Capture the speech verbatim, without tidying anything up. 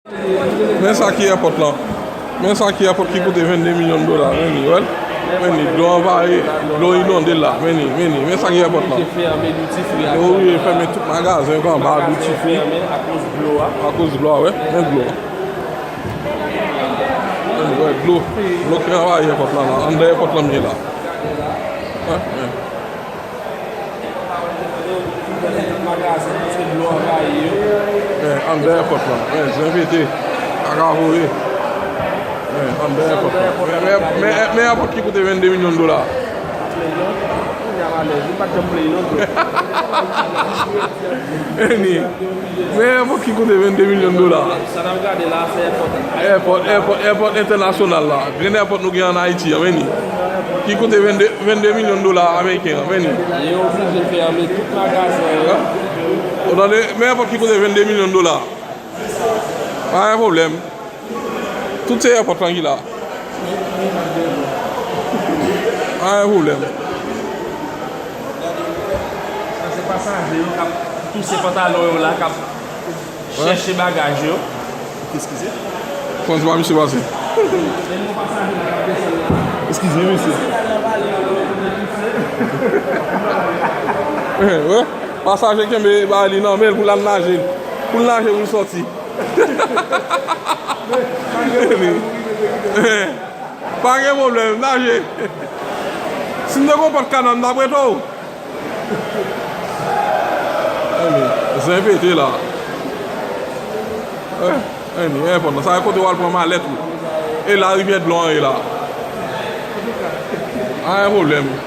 Men sa ki èpòt lan. Men sa ki èpòt ki koute vennde milyon dola. Men li, wè l. Men li, dlo anvayi, dlo inonde l la. Men li, men li. Men sa ki èpòt lan. Yo oblije fèmen tout magazen yo anba duty free. Akoz dlo a, wè. Men dlo a. Men wè, dlo. Dlo ki anvayi èpòt lan la. Anndan èpòt lan m ye la. Wè, wè. Eh, anndan èpòt lan. Eh, zen pete. Kaka voye. Eh, anndan èpòt lan. Men, men, men, men èpòt ki koute vennde milyon dola. Eni. Men èpòt ki koute vennde milyon dola. Sa n ap gade la, se èpòt. Èpòt, èpòt, èpòt entènasyonal la. Grenn èpòt nou gen ann Ayiti an, men ni. Ki koute vennde, vennde milyon dola ameriken an, men ni. Yo oblije fèmen tout magazen yo. Hein? Ou tande? Men èpòt ki koute vennde milyon dola. Pa gen pwoblèm. Tout se èpòt lan ki la. Pa gen pwoblèm. Sa se pasaje yo k ap touse pantalon yo la, k ap chèche bagaj yo. Eskize. Fò n di pa misye pase. Eskize, mesye. Eh, wè. Pasaje kenbe bagay li nan men l pou l al naje. Pou l naje, pou l sòti. Pa gen pwoblèm, naje. Si m te gon pòt kanal, m t ap rete w. Eni, zen pete la. Eh, eni, enpòtan. Sa e kote w al pran malèt ou. E la rivyè dlo an ye la. Pa gen pwoblèm.